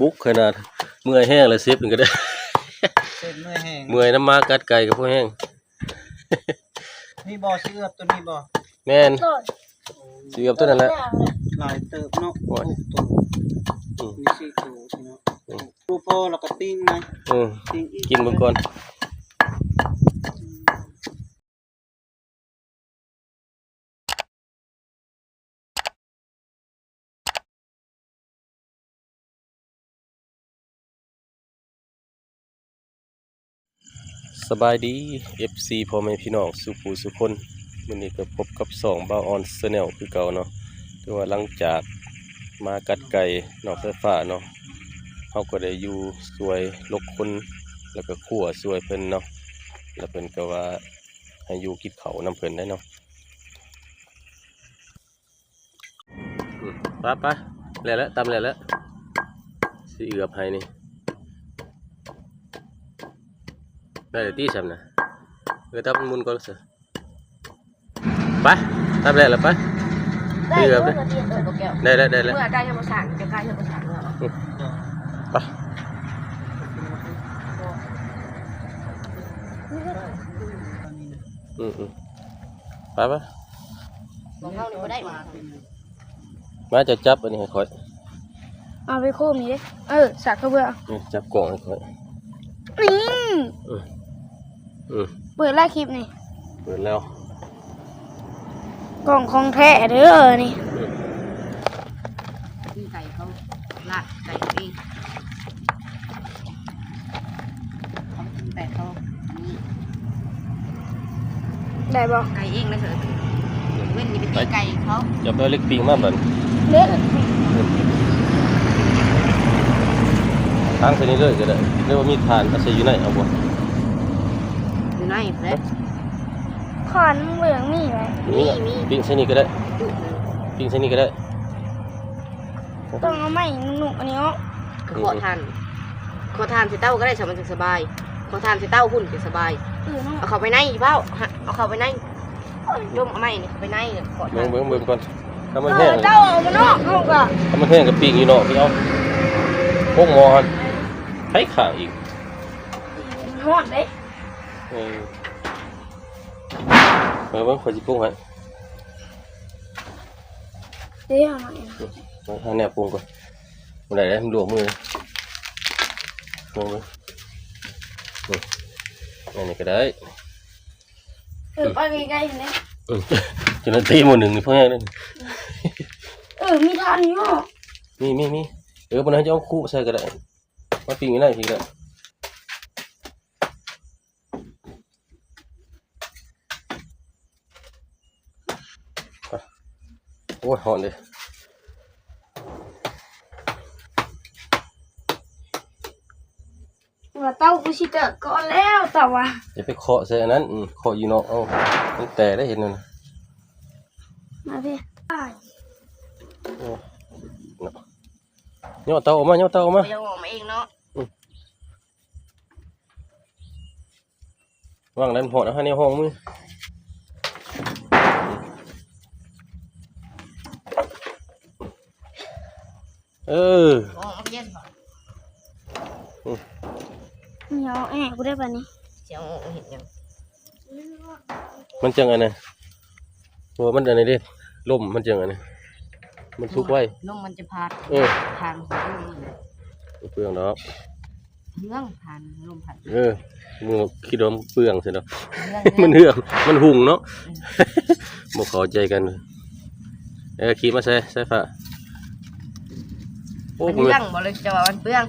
ບຸກຂະໜາດ ເມື່ອຍແຮງລະ ເຊັບນີ້ກໍໄດ້ ເຊັບເມື່ອຍແຮງ ເມື່ອຍນຳໝາກັດໄກ່ກໍພໍແຮງ. ນີ້ບໍ່ ຊິເອືອບຕົວນີ້ບໍ່? ແມ່ນ ໂດຍ ຊິເອືອບຕົວນັ້ນແຫຼະ ຫຼາຍເຕີບເນາະ ໂອ້ຍ ຫົກໂຕ ອືມ ມີສີ່ໂຕເນາະ ອືມ ບໍ່ພໍແລ້ວກໍປີ້ງໃໝ່ ເອີ ປີ້ງອີກ ກິນເບິ່ງກ່ອນ. ສະບາຍດີ ເອັຟຊີ ພໍ່ແມ່ພີ່ນ້ອງສູ່ຜູ້ສູ່ຄົນ, ມື້ນີ້ກໍພົບກັບຊ່ອງບ່າວອອນ Channel ຄືເກົ່າເນາະ. ຖືວ່າຫຼັງຈາກມາກັດໄກ່ນ້ອງສາຍຟ້າເນາະ, ເຮົາກໍໄດ້ຢູ່ຊ່ວຍລົກຄົນ ແລ້ວກໍຂົ້ວຊ່ວຍເພິ່ນເນາະ, ແລ້ວເພິ່ນກໍວ່າໃຫ້ຢູ່ກິນເຂົ້ານຳເພິ່ນໄດ້ເນາະ. ອືມ ໄປໆ ແລ້ວແຫຼະ ຕຳແລ້ວແຫຼະ ຊິເອືອບໃຫ້ນີ້ ໄດ້ແລ້ວຕິຊ່ຳນະ. ເອີ ຕຳມັນໝຸ່ນກ່ອນຊະ ໄປ ຕຳແລ້ວແຫຼະ ໄປ ຊິເອືອບເດ້. ໄດ້ແລ້ວ ໄດ້ແລ້ວ ເມື່ອໃກ້ເຮືອນບໍ່ສ້າງ ຈະໃກ້ເຮືອນບໍ່ສ້າງເນາະ ອືມ ໄປ ອືມໆ ໄປໆ ຂອງເຮົານີ້ບໍ່ໄດ້ ມາ ເຈົ້າຈັບອັນນີ້ໃຫ້ຂ້ອຍ ເອົາໄປໂຄມນີ້ເດ້. ເອີ ສາກກະເບືອ ເອີ ຈັບກ້ອງໃຫ້ຂ້ອຍ ນີ້ ເອີ ເອີ ເປີດແລ້ວຄລິບນີ້ ເປີດແລ້ວ ກ້ອງຂອງແທ້ເດີນີ້ ເອີ ປີ້ງໄກ່ເຂົາ ລາດໄກ່ເອງ ເຂົາກິນແຕ່ເຂົາ ອັນນີ້ ໄດ້ບໍ່? ໄກ່ເອງນະເສີ ເວັ້ນນີ້ໄປຕີໄກ່ເຂົາ. ຈັບເອົາເຫຼັກປີ້ງມາບັດ ເຫຼັກ ທາງໃສ່ນີ້ເລີຍກໍໄດ້ ຫຼືວ່າມີຖ່ານ ເອົາໃສ່ຢູ່ໃນເອົາບໍ່? ຢູ່ໃນພຸ້ນແຫຼະ ຖ່ານເບື້ອງມີໄວ້ ມີ ມີ ປີ້ງໃສ່ນີ້ກໍໄດ້ ປີ້ງໃສ່ນີ້ກໍໄດ້. ຕ້ອງເອົາໄມ້ນຸ່ມໆ ອັນນີ້ອອກ ກໍເຄາະຖ່ານ ເຄາະຖ່ານໃສ່ເຕົາກໍໄດ້ ຊະ ມັນຈັ່ງສະບາຍ ເຄາະຖ່ານໃສ່ເຕົາພຸ້ນຈັ່ງສະບາຍ. ເອີເນາະ ເອົາເຂົ້າໄປໃນ ເພົ້າ ເອົາເຂົ້າໄປໃນ ດົມເອົາໄມ້ນີ້ເຂົ້າໄປໃນ ເຄາະຖ່ານ ເບິ່ງໆ ເບິ່ງກ່ອນ ຖ້າມັນແຫ້ງ ເອົາເຕົາອອກມານອກ ເຮົາກໍ ຖ້າມັນແຫ້ງກໍປີ້ງຢູ່ນອກ ພີ່ເອົາ ປົກໝໍ້ຫັ້ນ ໄປຂ້າງອີກ ມັນຮ້ອນເດ້. ເອີ ເບິ່ງ ຂ້ອຍຊິປຸງໃຫ້ ເດ້ ເອົາໜ້ອຍ ເອົາແນວປຸງກ່ອນ ບໍ່ໄດ້ເດ້ ມັນລວກມືເດ້ ເບິ່ງ ເບິ່ງ ອັນນີ້ກໍໄດ້ ເອີ ໄປໃກ້ໆ ເຫັນເດ້ ເອີ ຈົນໄດ້ຕີໝໍ້ໜຶ່ງນີ້ ພໍແຮງເດ້ ເອີ ມີຖ່ານຢູ່ ມີ ມີ ມີ ເອີ ບໍ່ນັ້ນຈະເອົາຄຸໃສ່ກໍໄດ້ ມາປີ້ງຢູ່ໃນພີ້ກໍໄດ້. ໂອ້ຍ ຮ້ອນເດ້ ວ່າເຕົາກູຊິແຕກກ່ອນແລ້ວ ເຕົາວ່າ ຢ່າໄປເຄາະໃສ່ອັນນັ້ນ ເຄາະຢູ່ນອກເອົາ ມັນແຕກໄດ້ເຫັນນັ້ນ ມາພີ້ ໂອ້ຍ ເນາະ ຍໍເຕົາອອກມາ ຍໍເຕົາອອກມາ ເອົາອອກມາເອງເນາະ ອືມ. ວາງນັ້ນ ຮ້ອນ ເອົາໃຫ້ແນວຮອງມື ເອີ ອອກມາເຢັນ ອືມ ໜຽວແອະ ກູໄດ້ປານນີ້ ຊິເອົາອອກເຮັດຫຍັງ ມັນຈັ່ງອັນນັ້ນ ເພາະວ່າມັນອັນນີ້ເດ້ ລົມມັນຈັ່ງອັນນີ້ ມັນສຸກໄວ ລົມມັນຈະພັດ ເອີ ພັງ ບໍ່ເປືອງດອກ ເຮືອງ ຜ່ານລົມພັດ ເອີ ມຶງຄິດວ່າມັນເປືອງຊັ້ນດອກ ເຮືອງ ມັນເຮືອງ ມັນຫຸງເນາະ ເອີ ບໍ່ເຂົ້າໃຈກັນ ເອີ ຂີ່ມາໃສ່ ໃສ່ຟ້າ ໂອ້ ມັນເຮືອງບໍ່ ຫຼືຈະວ່າມັນເປືອງ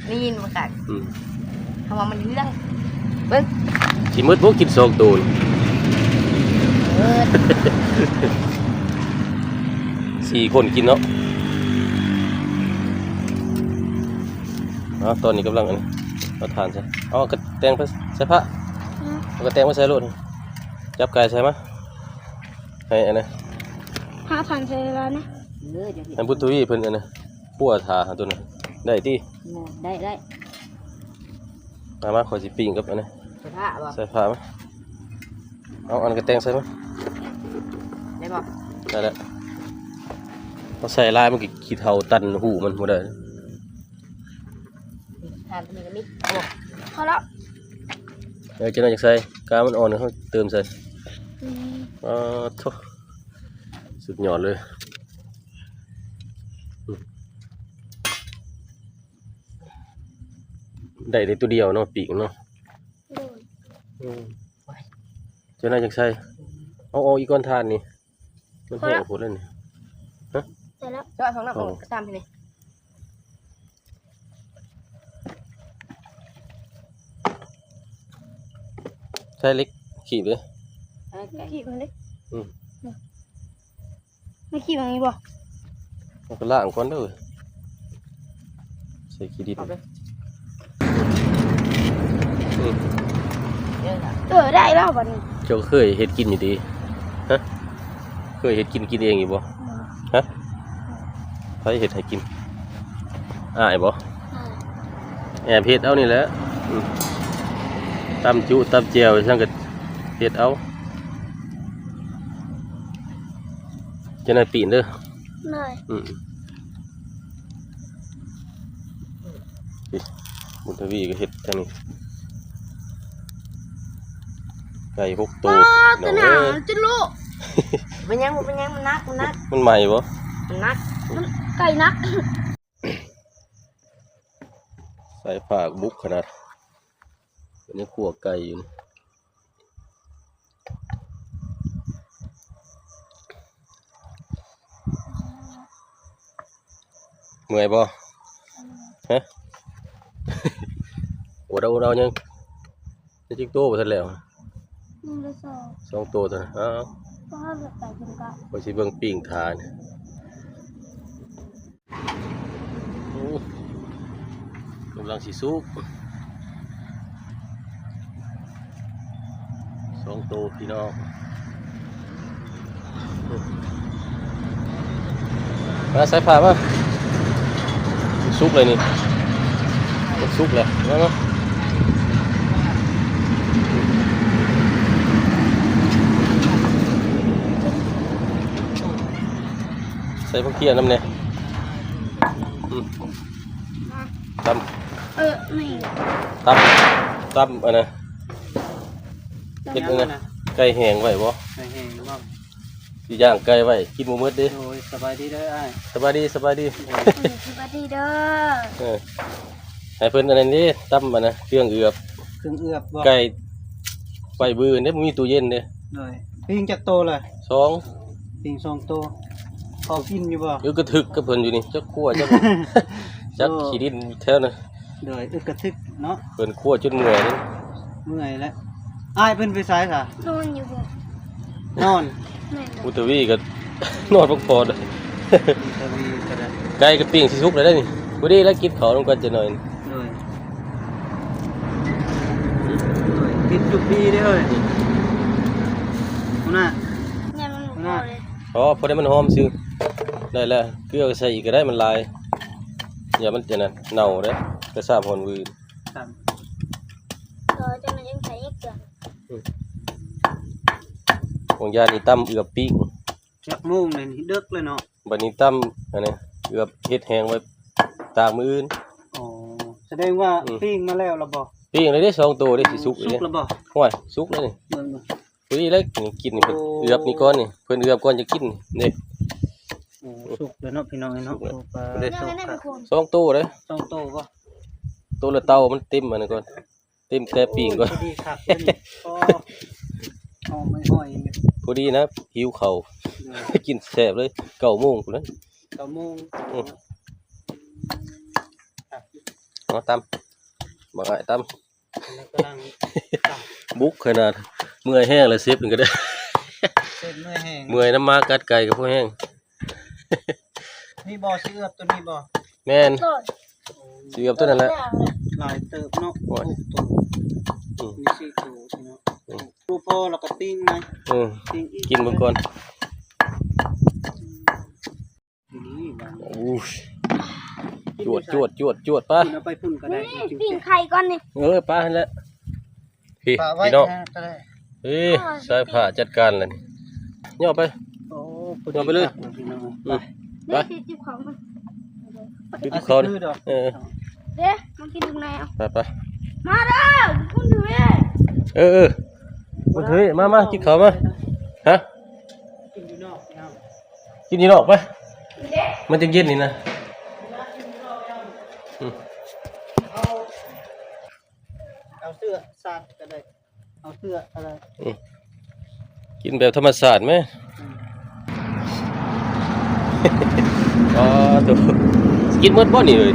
ໄດ້ຍິນບໍ່ຄັກ ອືມ ເຂົາວ່າມັນເຮືອງ ເບິ່ງ ຊິໝົດບໍ່ ກິນສອງໂຕນີ້ ເອີ ສີ່ຄົນກິນເນາະ ເອົາ ຕອນນີ້ກຳລັງອັນນີ້ ເອົາຖ່ານໃສ່ ເອົາກະແຕງໄປໃສ່ພະ ອືມ ເອົາກະແຕງໄປໃສ່ໂລດ ຈັບໄກ່ໃສ່ມາ ໃຫ້ອັນນັ້ນ ຫາຖ່ານໃສ່ລາວນະ ເອີ ໃຫ້ບຸດທະວີເພິ່ນອັນນັ້ນ ຄົວຖ້າຫັ້ນ ໂຕນັ້ນ ໄດ້ຕິ ໄດ້ ໄດ້ ມາ ມາ ຂ້ອຍຊິປີ້ງກັບອັນນີ້ ໃສ່ພະບໍ່ ໃສ່ພະມາ ເອົາອັນກະແຕງໃສ່ມາ ໄດ້ບໍ່ ໄດ້ແລ້ວ ເຮົາໃສ່ຫຼາຍມັນກໍຂີ້ເຖົ້າຕັນຮູມັນບໍ່ໄດ້. ທານນີ້ກໍມີ ພໍແລ້ວ. ເອີ ຈັກໜ້ອຍຈັກໃສ່ ກາມັນອ່ອນ ເຮົາເຕີມໃສ່. ອືມ ປາດໂທ້ ສຸດຍອດເລີຍ. ໄດ້ແຕ່ຕົວດຽວເນາະ ປີກເນາະ. ໂດຍ. ອືມ ຈັ່ງໃດຈັ່ງໃສ່ ເອົາອອກອີກກ່ອນ ທານນີ້ ມັນແຫ້ງໂພດແລ້ວນີ້. ຮະ ໃສ່ແລ້ວ ເຈາະສອງນ້ຳ ໂອ້ ອອກ ຕາມນີ້ ໃສ່ເຫຼັກ ຂີບເດ້ ຂີບມັນເດ້. ອືມ ມາຂີ່ບາງນີ້ບໍ່? ເຮົາກໍລ້າງກ່ອນເດີ ໃສ່ຂີ້ດິນ. ອືມ ເອີ ໄດ້ແລ້ວບັດນີ້. ເຈົ້າເຄີຍເຮັດກິນຢູ່ຕິ? ຮະ ເຄີຍເຮັດກິນ ກິນເອງຢູ່ບໍ່? ບໍ່. ຮະ ໃຜເຮັດໃຫ້ກິນ? ອ້າຍບໍ່? ອ້າຍ ແອບເຮັດເອົານີ້ແຫຼະ. ອືມ ຕຳຈຸຕຳແຈ່ວ ຊັ້ນກໍເຮັດເອົາ. ຈັ່ງໃດປີ້ງເດີ. ໂດຍ. ອືມ ນີ້ ບຸນທະວີກໍເຮັດທາງນີ້ ໄກ່ຫົກໂຕ. ປ້າດ ພີ່ນ້ອງເອີຍ ຕົວໜາຈົນລຸ. ເປັນຫຍັງ ບໍ່ເປັນຫຍັງ ມັນໜັກ ມັນໜັກ. ມັນໃໝ່ບໍ່? ມັນໜັກ ມັນໄກ່ໜັກ. ສາຍຟ້າບຸກຂະໜາດ ເພິ່ນຍັງຂົ້ວໄກ່ຢູ່. ເມື່ອຍບໍ່? ຮະ ອົດເອົາ ອົດເອົາ ຍັງ ຍັງຈັກໂຕບໍ່ທັນແລ້ວ? ຍັງໄດ້ສອງ ສອງໂຕເທົ່ານັ້ນ. ເອົາ ເພາະວ່າແບບໄປເພິ່ນກໍ ຂ້ອຍຊິເບິ່ງປີ້ງຖ້າ. ໂອ້ ກຳລັງຊິສຸກ ສອງໂຕພີ່ນ້ອງ. ມາ ສາຍຟ້າມາ ສຸກເລີຍນີ້ ສຸກແລ້ວ. ມາ ມາ ໃສ່ຜັກທຽມນຳແດ່. ອືມ ຕຳ ເອີ ນີ້ ຕຳ ຕຳອັນນັ້ນ ເຮັດອັນນັ້ນ ໄກ່ແຫ້ງໄວ້ບໍ່? ໄກ່ແຫ້ງບໍ່? ຊິຍ່າງໄກ່ໄວ້ ກິນບໍ່ໝົດເດ້. ໂດຍ ສະບາຍດີເດີອ້າຍ. ສະບາຍດີ ສະບາຍດີ. ໂດຍ ສະບາຍດີເດີ. ເອີ ໃຫ້ເພິ່ນອັນນັ້ນເດ້ ຕຳອັນນັ້ນ ເຄື່ອງເອືອບ. ເຄື່ອງເອືອບບໍ່? ໄກ່ໄວ້ບືນເດ້ ບໍ່ມີຕູ້ເຢັນເດ້. ໂດຍ. ປີ້ງຈັກໂຕລະ? ສອງ. ປີ້ງສອງໂຕ ພໍກິນຢູ່ບໍ່? ຢູ່ກະທຶກກັບເພິ່ນຢູ່ນີ້ ຈັກຂົ້ວຈັກ ຈັກ ໂອ້ ຂີ້ດິນແຖວນັ້ນ. ໂດຍ ອຶກກະທຶກເນາະ ເພິ່ນຂົ້ວຈົນເມື່ອຍເດ້. ເມື່ອຍແລ້ວ. ອ້າຍເພິ່ນໄປໃສຊະ? ນອນຢູ່ບໍ່? ນອນ. ແມ່ນ. ບຸນທະວີກໍນອນພັກຜ່ອນ. ບຸນທະວີກໍໄດ້ ໄກ່ກໍປີ້ງຊິສຸກແລ້ວເດ້ນີ້. ພໍດີແລ້ວ ກິນເຂົ້ານຳກັນຈັກໜ້ອຍ. ໂດຍ ໂດຍ ຕິດຈຸດດີເດ້ເຮີ້ຍ ຫົວໜ້າ. ແມ່ນ ຫົວໜ້າ. ອໍ ພໍໄດ້ມັນຫອມຊື່ ໄດ້ແລ້ວ. ເກືອໃສ່ອີກກໍໄດ້ ມັນຫຼາຍ ຢ່າມັນຈະນັ້ນ ເນົ່າເດ້ ກະຊາບຫອນວືນ. ຄັບ ກໍຈະມາຍັງໃສ່ອີກເກືອ. ອືມ ຂອງຍານີ້ຕຳເອືອບປີ້ງ. ຈັກໂມງແລ້ວນີ້? ເດິກແລ້ວເນາະ. ບັດນີ້ຕຳອັນນີ້ ເອືອບເຮັດແຫ້ງໄວ້ຕາກມື້ອື່ນ. ອໍ ສະແດງວ່າ ອືມ ປີ້ງມາແລ້ວລະບໍ່? ປີ້ງແລ້ວເດ້ ສອງໂຕເດ້ ອືມ ຊິສຸກເດ້. ສຸກແລ້ວບໍ່? ໂອ້ຍ ສຸກແລ້ວນີ້. ເບິ່ງດູ ພໍດີແລ້ວ ກິນນີ້ ໂອ້ ເອືອບນີ້ກ່ອນນີ້ ເພິ່ນເອືອບກ່ອນຈັ່ງກິນນີ້. ໂອ້ ສຸກແລ້ວເນາະ ພີ່ນ້ອງເອີຍເນາະ. ສຸກແລ້ວ ໂອ້ ປາ ເດ້ ສຸກ ສອງໂຕເດ້. ສອງໂຕບໍ່? ໂຕລະເຕົາ ມັນເຕັມອັນນັ້ນກ່ອນ ເຕັມແຕ່ປີ້ງກ່ອນ. ໂອ້ ພໍດີຄັກເລີຍນີ້. ອໍ ຫອມຫອຍໆ ພໍດີນະ ຫິວເຂົ້າ. ໂດຍ ກິນແຊບເລີຍ ເກົ້າໂມງພຸ້ນນະ. ເກົ້າໂມງ. ອືມ ເອົາຕຳ ບັກອ້າຍຕຳ ກຳລັງຕຳ ບຸກຂະໜາດ. ເມື່ອຍແຮງແລ້ວ ເຊັບນີ້ກໍໄດ້ ເຊັບເມື່ອຍແຮງ ເມື່ອຍນຳໝາກັດໄກ່ກໍພໍແຮງ. ນີ້ບໍ່ ຊິເອືອບຕົວນີ້ບໍ່? ແມ່ນ ໂອ້ຍ ຊິເອືອບຕົວນັ້ນແຫຼະ. ຫຼາຍເຕີບເນາະ. ໂອ້ຍ ຫົກໂຕ. ອືມ ມີສີ່ໂຕເນາະ. ອືມ ໂຕພໍແລ້ວກໍປີ້ງໃໝ່. ເອີ ປີ້ງອີກ ກິນເບິ່ງກ່ອນ. ໂອ້ຍ ກິນ ຈວດ ໄປໃສ? ຈວດ ຈວດ ຈວດ ໄປ ກິນເອົາໄປພຸ້ນກໍໄດ້. ນີ້ ປີ້ງໄຂ່ກ່ອນນີ້. ເອີ ປາຫັ້ນແຫຼະ. ພີ່ ປະໄວ້ ພີ່ນ້ອງ ນະ ກໍໄດ້. ເອີ ອໍ ສາຍຟ້າຈັດການແລ້ວນີ້ ຍໍໄປ. ໂອ້ ພໍດີ ຍໍໄປເລີຍ ຄັກເລີຍ ພີ່ນ້ອງ. ອືມ ໄປ. ໄປ ເດ້ ຊິບເຂົ້າ ຊິບເຂົ້າ ເອີ ເດ້ ມາກິນຢູ່ໃນ ເອົາ ໄປໆ ມາເດີ ຄຸນເທວີ ເອີໆ ຄຸນເທວີ ມາ ມາ ກິນເຂົ້າມາ ຮະ ກິນຢູ່ນອກໄປ ມັນຈັ່ງເຢັນນີ້ນະ ອືມ ເອົາເສື້ອສາດກໍໄດ້ ເອົາເສື້ອກໍໄດ້ ອືມ ກິນແບບທຳມະຊາດແມ ອືມ ອໍ ໂທ້ ກິນໝົດບໍ່ນີ້ເອີຍ?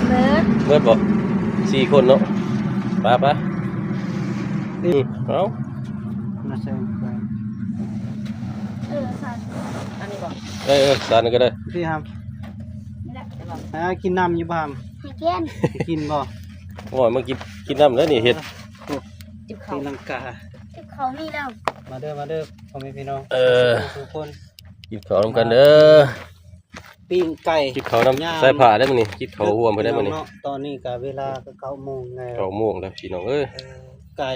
ເບິດ ເບິດບໍ່? ສີ່ຄົນເນາະ ໄປໆ ອືມ ເອົາ ມາໃສ່ ເອີ ສາດ ອັນນີ້ບໍ່? ເອີໆ ສາດນີ້ກໍໄດ້ ພີ່ຫຳ ນີ້ແຫຼະ ໃຫ້ອ້າຍກິນນ້ຳຢູ່ບໍ່ຫຳ? ໃຫ້ກິນ ກິນບໍ່? ໂອ້ຍ ມາກິນ ກິນນ້ຳແລ້ວນີ້ເຮັດ ຈິບເຂົ້າ ຕີລັງກາ ຈິບເຂົ້ານີ້ແລ້ວ ມາເດີ ມາເດີ ພໍ່ແມ່ພີ່ນ້ອງ ເອີ ທຸກຄົນ ກິນເຂົ້ານຳກັນເດີ ປີ້ງໄກ່ ກິນເຂົ້ານຳ ຍາມ ສາຍຟ້າໄດ້ມື້ນີ້ ກິນເຂົ້າຮ່ວມເພິ່ນໄດ້ມື້ນີ້ ເນາະ ຕອນນີ້ກໍເວລາກໍເກົ້າໂມງແລ້ວ ເກົ້າໂມງແລ້ວພີ່ນ້ອງເອີຍ ເອີ ໄກ່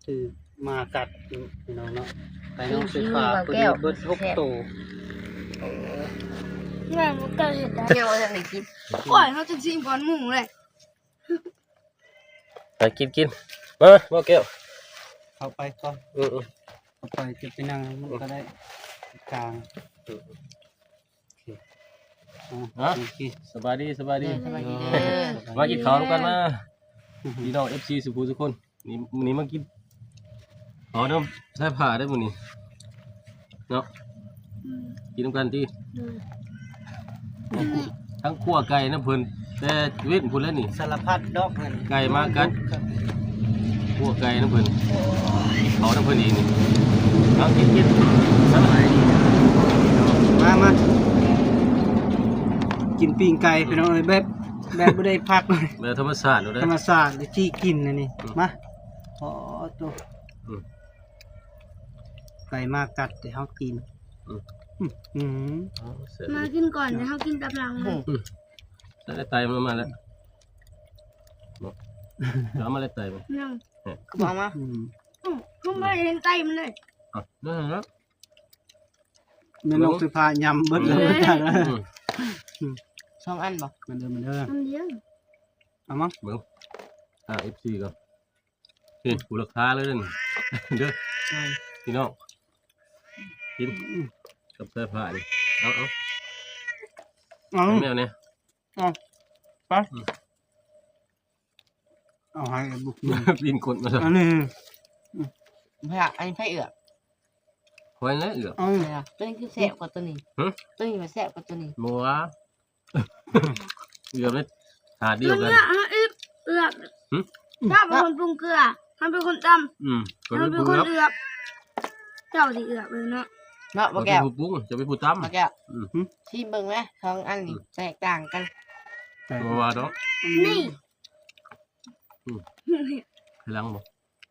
ຖືກໝາກັດພີ່ນ້ອງເນາະ ໄກ່ນ້ອງສາຍຟ້າ ພໍດີເບິດຫົກໂຕ ແມ່ນບໍ່ ເຈົ້າເຮັດໄດ້ ແນວອັນນີ້ກິນ ໂອ້ຍ ເຮົາຈະຊິງກ່ອນໝູ່ເລີຍ ໄປກິນ ກິນ ມາ ມາ ບໍ່ແກ້ວ ເຂົ້າໄປກ່ອນ ເອີໆ ເຂົ້າໄປ ຈະໄປນັ່ງມັນກໍໄດ້ ກາງ ເອີ ໂອເຄ ອ່ະ ໂອເຄ ສະບາຍດີ ສະບາຍດີ ເອີ ສະບາຍດີເດີ ມາກິນເຂົ້ານຳກັນມາ ພີ່ນ້ອງເອັຟຊີ ສູ່ຜູ້ສູ່ຄົນ ນີ້ ມື້ນີ້ມາກິນເຂົ້ານຳສາຍຟ້າໄດ້ມື້ນີ້ເນາະ ອືມ ກິນນຳກັນຕິ ໂດຍ ທັງຂົ້ວໄກ່ນຳເພິ່ນ ແຕ່ເວັນພຸ້ນແຫຼະນີ້ ສາລະພັດດອກເພິ່ນ ໄກ່ມາກັດ ຂົ້ວໄກ່ນຳເພິ່ນ ເຂົ້ານຳເພິ່ນອີກນີ້ ເອົາກິນ ກິນ ສະບາຍດີ ມາ ມາ ກິນປີ້ງໄກ່ພີ່ນ້ອງເອີຍ ແບບ ແບບບໍ່ໄດ້ພັກເລີຍ ແບບທຳມະຊາດເລີຍ ທຳມະຊາດ ວິທີກິນອັນນີ້ ອືມ ມາ ອໍ ໂຕ ອືມ ໄກ່ມາກັດແຕ່ເຮົາກິນ ອືມ ອືມ ມາກິນກ່ອນ ແຕ່ເຮົາກິນຕາມຫຼັງ ອືມ ອືມ ໄດ້ໄຕມັນມາແລ້ວ ເອົາມາແລ້ວໄຕມັນ ຍັງ ຄືບໍ່ເອົາມາ ອືມ ອືມ ຄືບໍ່ເຫັນໄຕມັນເລີຍ ອ່ະ ນັ້ນແຫຼະ ແມ່ນກຊິພາຍຳເບິດເລີຍ ອືມ ສອງອັນບໍ່? ມາເດີ ມາເດີ ອັນດຽວ ເອົາມາ ເບິ່ງ ອ່າ ເອັຟຊີ ກ່ອນ ນີ້ ກູລາຄາເລີຍເດີ ອືມ ພີ່ນ້ອງ ກິນ ອືມ ກັບສາຍຟ້ານີ້ ເອົາ ເອົາ ເອົາ ແມວນີ້ ເອົາ ໄປ ອືມ ເອົາໃຫ້ບຸກ ປີ້ງກົດມາ ອັນນີ້ ອືມ ແພ້ ອັນນີ້ແພ້ເອື້ອ ຂ້ອຍແຫຼະເອື້ອ ເອີ ໂຕນີ້ຄືແຊບກວ່າໂຕນີ້ ຮະ ໂຕນີ້ມັນແຊບກວ່າໂຕນີ້ ບໍ່ວ່າ ເກືອບເລີຍ ທາດດຽວກັນ ເອີ ເອີ ຫຶ ເຈົ້າເປັນຄົນປຸງເກືອ ເຮົາເປັນຄົນຕຳ ອືມ ເຮົາເປັນຄົນເອືອບ ເຈົ້າຊິເອືອບເລີຍເນາະ ເນາະ ບໍ່ແກ້ວ ເຈົ້າເປັນຜູ້ປຸງ ເຈົ້າເປັນຜູ້ຕຳ ບໍ່ແກ້ວ ອືມ ຊິມເບິ່ງແມ ສອງອັນນີ້ ອືມ ແຕກຕ່າງກັນ ບໍ່ວ່າດອກ ນີ້ ອືມ ໃຫ້ຫຼັງບໍ່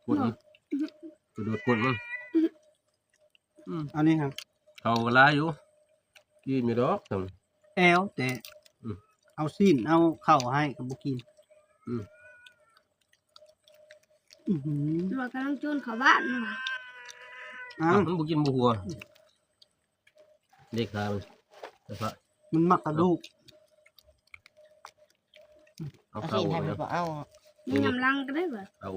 ກົດມັນ ກະໂດດກົດມັນ ອືມ ອັນນີ້ຫັ້ນ ເຂົ້າກໍຫຼາຍຢູ່ ອີ່ມຢູ່ດອກ ແອວແຕ່ ອືມ ເອົາຊີ້ນເອົາເຂົ້າໃຫ້ກໍບໍ່ກິນ ອືມ ອືຫື ວ່າກຳລັງໂຈນເຂົ້າບ້ານ ອ້າວ ມັນບໍ່ກິນບໍ່ຫົວ ເດັກຂາມັນ ມັນມັກກະດູກ ເອົາ ເອົາຊີ້ນໃຫ້ມັນບໍ່ເອົາ ມີນ້ຳລັງກໍໄດ້ບໍ່ ເອົາ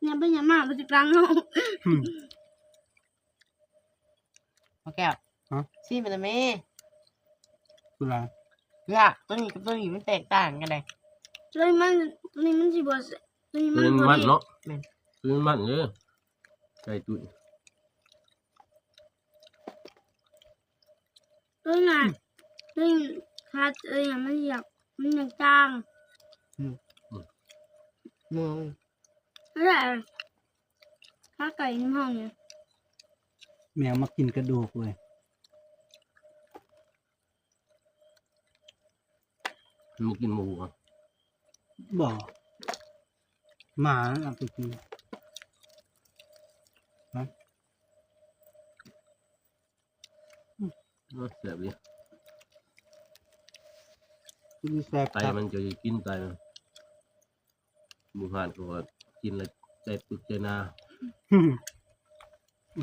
ຍາມໄປຍາມມາບໍ່ຊິກາງເນາະ ອືມ ບໍ່ແກ້ວ ຮະ ຊີມມັນແມ່ ຄືລະ ລະ ໂຕນີ້ກັບໂຕນີ້ມັນແຕກຕ່າງກັນໃດ ໂຕນີ້ມັນ ໂຕນີ້ມັນຊິບໍ່ແຊບ ໂຕນີ້ມັນ ໂຕນີ້ມັນມັນເນາະ ແມ່ນ ໂຕນີ້ມັນເດີ ໄກ່ຕຸ້ຍ ເອີ ນະ ເອີ ຂາ ເອີ ມັນຢາກ ມັນຍັງຈາງ ອືມ ອືມ ເອີ ຂາໄກ່ໃນຫ້ອງນີ້ ແມວມາກິນກະດູກເວີຍ. ມັນບໍ່ກິນໝູຫວາ? ບໍ່ ໝາມັນເອົາໄປກິນ. ຮະ? ອືມ ໂອ້ ແຊບເດ ຄືແຊບ ໄຕມັນ ເຈົ້າຊິກິນໄຕມັນ. ໝູຮ້ານເຂົາວ່າກິນແລ້ວໃຈປຶກໃຈໜາ. ອືມ ອື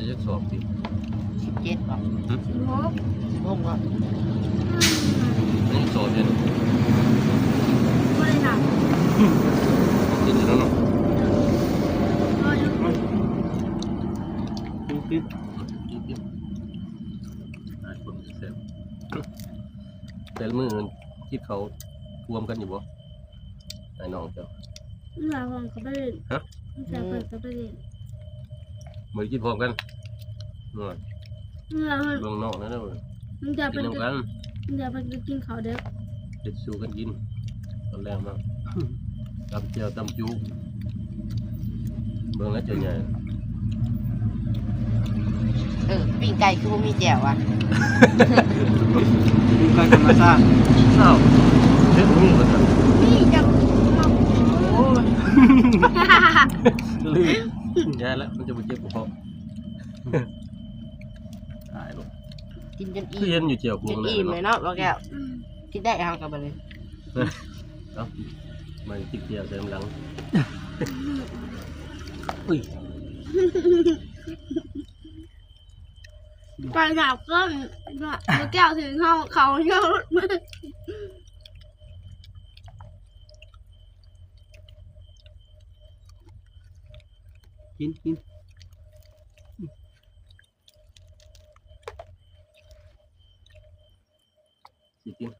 ໄດ້ຈັກສອບຕິ? ສິບເຈັດບໍ່? ຫຶ? ສິບຫົກ ສິບຫົກບໍ່? ອືມ ໄດ້ສອບເດ? ບໍ່ໄດ້ນັບ ກິນຢູ່ແລ້ວເນາະ ພໍຢູ່ ກິນ ກິນ ກິນ ຫຼາຍຄົນແຊບ ແຕ່ລະມື້ກິນເຂົ້າຮ່ວມກັນຢູ່ບໍ່? ອ້າຍນ້ອງເຈົ້າ ເມື່ອເພິ່ນກໍໄປຫຼິ້ນ ຮະ? ເມື່ອເພິ່ນກໍໄປຫຼິ້ນ ບໍ່ໄດ້ກິນພ້ອມກັນ ເມື່ອ ເມື່ອເພິ່ນ ເບິ່ງນ້ອງແດ່ເດີ ເມື່ອເພິ່ນ ກິນນຳກັນ ເມື່ອເພິ່ນກໍກິນເຂົ້າເດີ ເຮັດສູ່ກັນກິນ ຕອນແລງມາ ຕຳແຈ່ວຕຳຈຸ ເບິ່ງແລ້ວເຈົ້າໃຫຍ່ ເອີ ປີ້ງໄກ່ຄືບໍ່ມີແຈ່ວວະ? ປີ້ງໄກ່ທຳມະຊາດ ອ້າວ ເຮັດບໍ່ມີວ່າຊັ້ນ ນີ້ຈະ ໂອ້ຍ ລືມ ແຍ່ແລ້ວ ມັນຈະບໍ່ເຈັບກະເພາະ ຕາຍແລ້ວ ກິນຈົນອີ່ມ ຄືເຫັນຢູ່ແຈ່ວພວງ ຈົນອີ່ມເລີຍເນາະ ບໍ່ແກ້ວ ອືມ ກິນໄດ້ເຮົາກໍບັດນີ້ ເອົ້າ ມາຈິກເດຽວໃສ່ນຳຫຼັງ ອຸ້ຍ ໄປໜາວເກີນ ແກ້ວເຫັນເຮົາເຂົ້າເຍາະ ກິນ ກິນ ຊິກິນ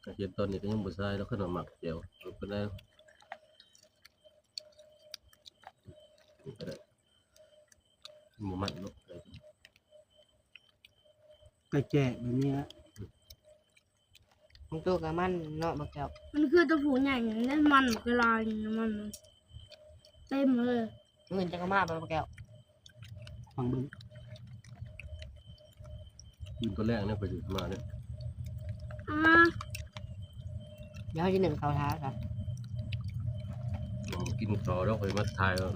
ກະເຫັນຕອນນີ້ກໍຍັງບໍ່ຊາຍດອກ ຄັນວ່າມັກແຈ່ວ ເອົາໄປໄດ້ ກໍໄດ້ ບໍ່ມັນເນາະ ໄກ່ແຈ້ແບບນີ້ລະ ບາງໂຕກໍມັນເນາະ ບັກແກ້ວ ມັນຄືໂຕຜູ້ໃຫຍ່ນີ້ ມັນບັກຫຼາຍນີ້ ມັນເຕັມເລີຍ ມື້ອື່ນເຈົ້າກໍມາບໍ່ ບັກແກ້ວ? ຟັງເບິ່ງ ກິນຕອນແລງແລ້ວ ຂ້ອຍຊິມາເດີ ອ່າ ດຽວເຮົາຊິໜຶ້ງເຂົ້າຖ້າຊະ ບໍ່ກິນເຂົ້າດອກ ຂ້ອຍມາຖ່າຍເອົາ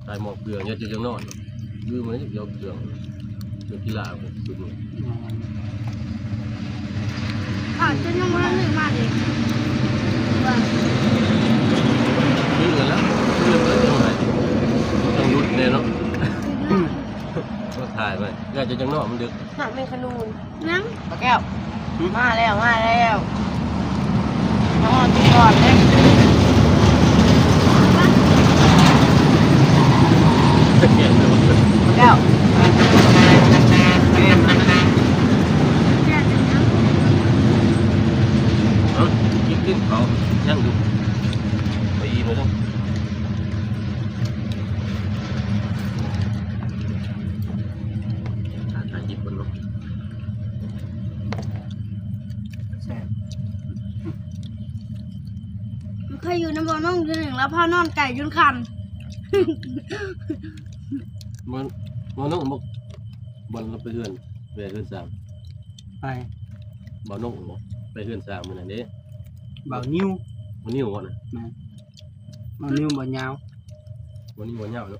ຕາຍໝໍ້ເປືອງ ຍາດເຈົ້າຍັງນອນ ລືມໄວ້ເຈົ້າເປືອງ ເຈົ້າກິນຫຼາຍສຸດນີ້ ອືມ ອາດຈະຍັງບໍ່ທັນໄດ້ມາເດ້ ວ່າ ຄືກັນແລ້ວ ຄືກັນແລ້ວ ຕ້ອງຫຼຸດແນ່ເນາະ ອືມ ກໍຖ່າຍໄວ້ ຍາດເຈົ້າຍັງນອນ ມັນດຶກ ຫາກແມ່ນຂະໜູນ ຍັງ ປາແກ້ວ ຫຶ? ມາແລ້ວ ມາແລ້ວ ມາຮອດກ່ອນເດ້ ປາແກ້ວ ເອົ້າ ກິນ ກິນເຂົ້າ ຍັງຢູ່ ໄປອີ່ມແລ້ວເນາະ. ຖ້າທາງຍີ່ປຸ່ນເນາະ ແຊບ ເຄີຍຢູ່ນຳບ່າວນ້ອງເທື່ອໜຶ່ງ ລາວພານອນໄກ່ຈົນຄ່ຳ ບ່າວ ບ່າວນ້ອງບໍ່ ບ່າວນ້ອງໄປເຮືອນ ແວ່ເຮືອນຊ່າງ ໃຜ? ບ່າວນ້ອງບໍ່ ໄປເຮືອນຊ່າງມື້ນັ້ນເດ້ ບ່າວນິວ ບ່າວນິວບໍ່ນະ ແມ່ນ ບ່າວນິວ ບ່າວຍາວ ບ່າວນິວ ບ່າວຍາວເນາະ.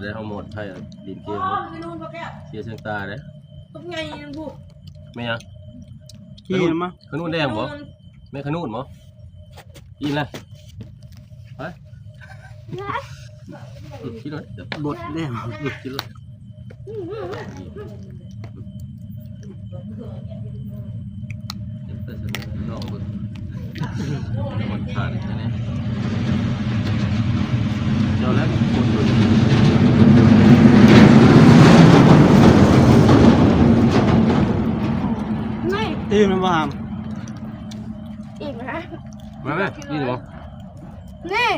ເດ້ ເຮົາໝົດໄທຫຼິ້ນເກມ ເສຍແສງຕາເດ້ ບັກໃຫຍ່ນັ້ນພຸ້ນ ແມ່ນຫຍັງ? ຂີ້ມາ ຂະໜູນແດງບໍ່? ແມ່ນຂະໜູນບໍ່? ອີ່ມແລ້ວ ໄປ ອືມ ກິນເລີຍ ບົດແລ້ວ ອືມ ກິນເລີຍ ເຮັດໄປຊັ້ນເນາະ ລອງເບິ່ງ ມັນຂາດແທ້ແນ່ ເຈົ້າແລ້ວຄົນໂດນ ອີ່ມແລ້ວບໍ່ຫາມ? ອີກນະ ມາແມ່ ນີ້ບໍ່? ນີ້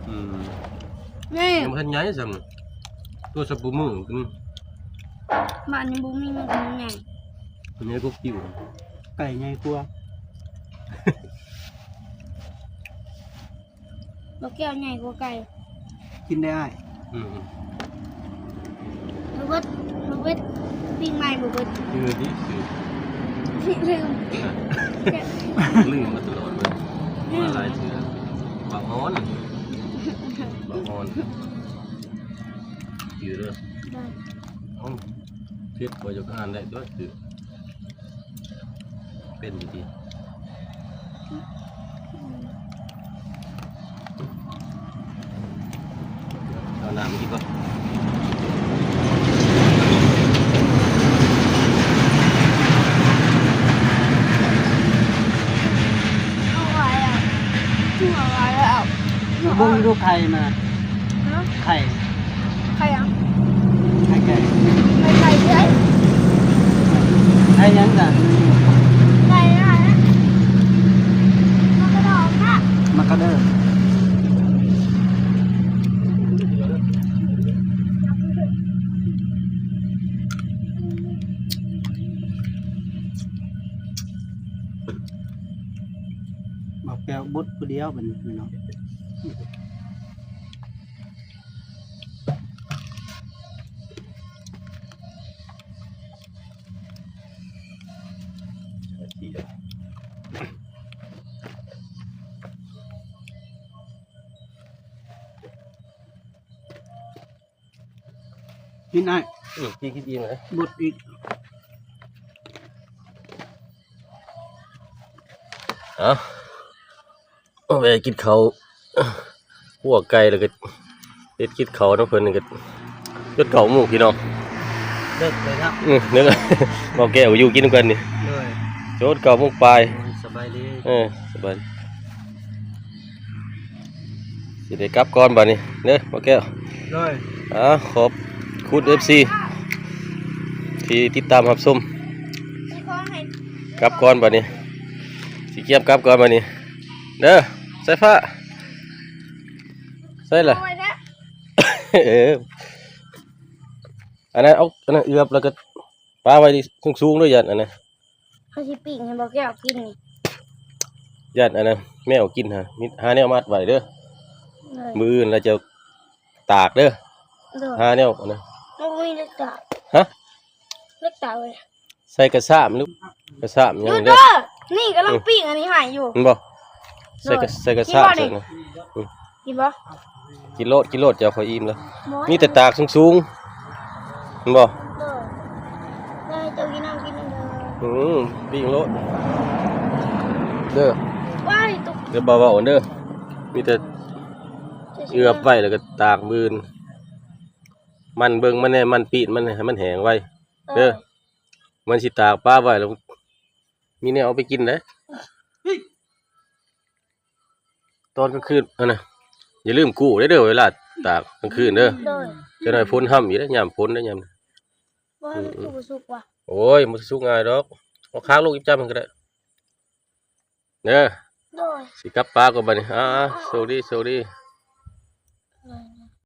ອືມ ນີ້ ຍັງບໍ່ທັນໃຫຍ່ຊ້ຳ ໂຕຊຳປູມື ອືມ ບ້ານຍັງບໍ່ມີ ມັນກໍໃຫຍ່ ໃຫຍ່ກວ່າປິວ ໄກ່ໃຫຍ່ກວ່າ. ບໍ່ແກ້ວໃຫຍ່ກວ່າໄກ່ ກິນໄດ້ອ້າຍ ອືມ ບໍ່ເບິດ ບໍ່ເບິດ ປີ້ງໃໝ່ບໍ່ເບິດ ເອີ ດີ ລືມ ລືມມາຕະຫຼອດເວີຍ ມາຫຼາຍເທື່ອ ບັກຮອນ ບັກຮອນ ຈື່ເດີ ໄດ້ ເອົ້າ ເພັດບໍ່ຢາກອ່ານໄດ້ຕົວະ ເປັນຢູ່ຕິ ເອົານ້ຳມາກິນກ່ອນ ເອົາໄວ້ອະ ເອົາໄວ້ອະ ເບິ່ງດູໄຂ່ມາ ຮະ? ໄຂ່ ໄຂ່ຫຍັງ? ໄຂ່ໄກ່ ໄຂ່ໄກ່ເດ້ ໄຂ່ຫຍັງກະ ໄກ່ອະ ໝາກກະດອກນະ ໝາກກະເດີ ໝາກແກ້ວບົດຜູ້ດຽວບັດນີ້ເນາະ. ກິນອ້າຍ ອືມ ກິນ ກິນອີ່ມແລ້ວ ບົດອີກ ເອົາ ເອົາໄປກິນເຂົ້າ ຂົ້ວໄກ່ ແລ້ວກໍເຮັດກິນເຂົ້ານຳເພິ່ນນີ້ກໍຈົນເກົ້າໂມງພີ່ນ້ອງ ເລິກເລີຍເນາະ ອືມ ເລິກ ເບົາແກ້ວຢູ່ກິນນຳກັນນີ້ ໂດຍ ຈົນເກົ້າໂມງປາຍ ໂດຍ ສະບາຍດີ ເອີ ສະບາຍ ຊິໄດ້ກັບກ່ອນບາດນີ້ເດີ ເບົາແກ້ວ ໂດຍ ອ່າ ຂອບຄຸນ ເອັຟຊີ ທີ່ຕິດຕາມຮັບຊົມ ກັບກ່ອນບາດນີ້ ຊິກຽມກັບກ່ອນບາດນີ້. ເດີ ສາຍຟ້າ ໃສ່ລະ ເອີ ອັນນັ້ນເອົາ ອັນນັ້ນເອືອບ ແລ້ວກໍປາໄວ້ສູງໆເດີ ຢ້ານອັນນັ້ນ ເຮົາຊິປີ້ງໃຫ້ບໍ່ແກ້ວກິນນີ້ ຢ້ານອັນນັ້ນແມວກິນຫາ ມີ ຫາແນວມັດໄວ້ເດີ ໂດຍ ມື້ອື່ນລະຈະຕາກເດີ ໂດຍ ຫາແນວອັນນັ້ນ ບໍ່ມີເຫຼັກຕາກ ຮະ ເຫຼັກຕາກເວີຍ ໃສ່ກະຊາມລູກ ກະຊາມຫຍັງ ຢຸດເດີ ເດີ ນີ້ກຳລັງ ອືມ ປີ້ງອັນນີ້ໃຫ້ຢູ່ ເຫັນບໍ່ ໃສ່ກະ ໂດຍ ໃສ່ກະຊາມ ກິນບໍ່ນີ້ ໃສ່ນະ ອືມ ກິນບໍ່ ກິນໂລດ ກິນໂລດ ເຈົ້າ ຂ້ອຍອີ່ມແລ້ວ ບໍ່ ມີແຕ່ຕາກສູງໆ ເຫັນບໍ່ ໂດຍ ໃຫ້ເຈົ້າກິນນ້ຳກິນເດີ ອືມ ປີ້ງໂລດ ເດີ ວ້າຍ ຕົກ ຢ່າບໍ່ເວົ້າເດີ ມີແຕ່ເອືອບໄວ້ ແລ້ວກໍຕາກມື້ອື່ນ ໝັ່ນເບິ່ງມັນແດ່ ໝັ່ນປີ້ງມັນໃຫ້ມັນແຫ້ງໄວ ເອີ ເດີ ມັນຊິຕາກປາໄວ້ແລ້ວ ມີແນວເອົາໄປກິນເດ້ ຕອນກາງຄືນຫັ້ນນະ ຢ່າລືມກູ້ເດີ ເວລາຕາກກາງຄືນເດີ ໂດຍ ຈັກໜ້ອຍຝົນຫ້ຳອີກເດ້ ຍາມຝົນເດ້ ຍາມ ບໍ່ ອືມ ມັນຄືບໍ່ສຸກວ່ະ ໂອ້ຍ ມັນຊິສຸກງ່າຍດອກ ເອົາຄ້າງລົງອີກຈ້ຳໜຶ່ງກໍໄດ້ ເດີ ໂດຍ ຊິກັບປ່າກ່ອນບັດນີ້ ອ່າ ໂຊກດີ ໂຊກດີ.